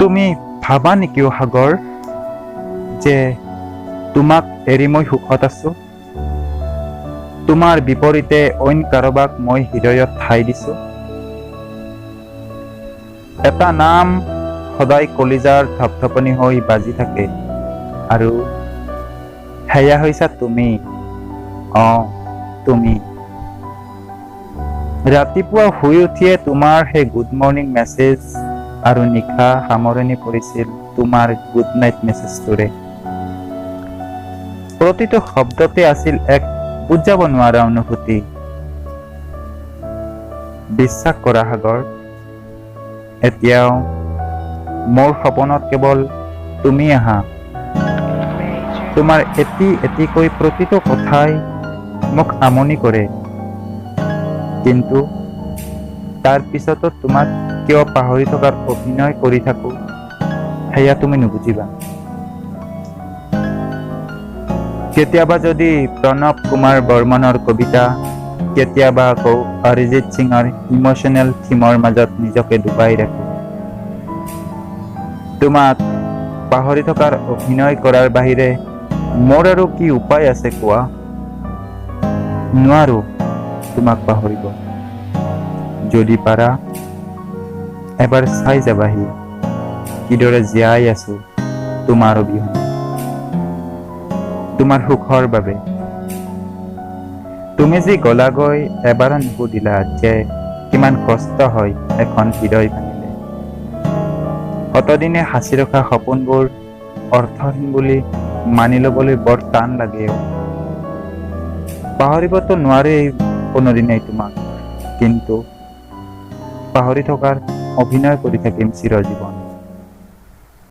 তুমি ভাবা নেকি অ সাগৰ, যে তোমাক এৰি মই সুখত আছো? তোমাৰ বিপৰীতে অইন কাৰোবাক মই হৃদয়ত ঠাই দিছো। এটা নাম সদায় কলিজাৰ ধপধপনি হৈ বাজি থাকে আৰু সেয়া হৈছা তুমি। অ তুমি। ৰাতিপুৱা শুই উঠিয়ে তোমাৰ সেই গুড মৰ্ণিং মেছেজ আৰু নিশা সামৰণি পৰিছিল তোমাৰ গুড নাইট মেছেজটোৰে। প্ৰতিটো শব্দতে আছিল এক বুজাব নোৱাৰা অনুভূতি। বিশ্বাস কৰা সাগৰ, এতিয়াও মোৰ সপোনত কেৱল তুমি আহা। তোমাৰ এটি এটিকৈ প্ৰতিটো কথাই মোক আমনি কৰে, কিন্তু তাৰ পিছতো তোমাক কিয় পাহৰি থকাৰ অভিনয় কৰি থাকো সেয়া তুমি নুবুজিবা। কেতিয়াবা যদি প্ৰণৱ কুমাৰ বৰ্মনৰ কবিতা, কেতিয়াবা আকৌ অৰিজিত সিঙৰ ইম'চনেল থিমৰ মাজত নিজকে ডুবাই ৰাখো। তোমাক পাহৰি থকাৰ অভিনয় কৰাৰ বাহিৰে মোৰ আৰু কি উপায় আছে কোৱা? নোৱাৰো তোমাক পাহৰিব। যদি পাৰা এবাৰ চাই যাবাহি কিদৰে জীয়াই আছো তোমাৰ অবিহনে, তোমাৰ সুখৰ বাবে। তুমি যি গলাগৈ এবাৰো নুসুধিলা যে কিমান কষ্ট হয় এখন হৃদয় ভাঙিলে। অতদিনে সাঁচি ৰখা সপোনবোৰ অৰ্থহীন বুলি মানি ল'বলৈ বৰ টান লাগে। পাহৰিবতো নোৱাৰেই কোনোদিনেই তোমাক, কিন্তু পাহৰি থকাৰ অভিনয় কৰি থাকিম চিৰজীৱন।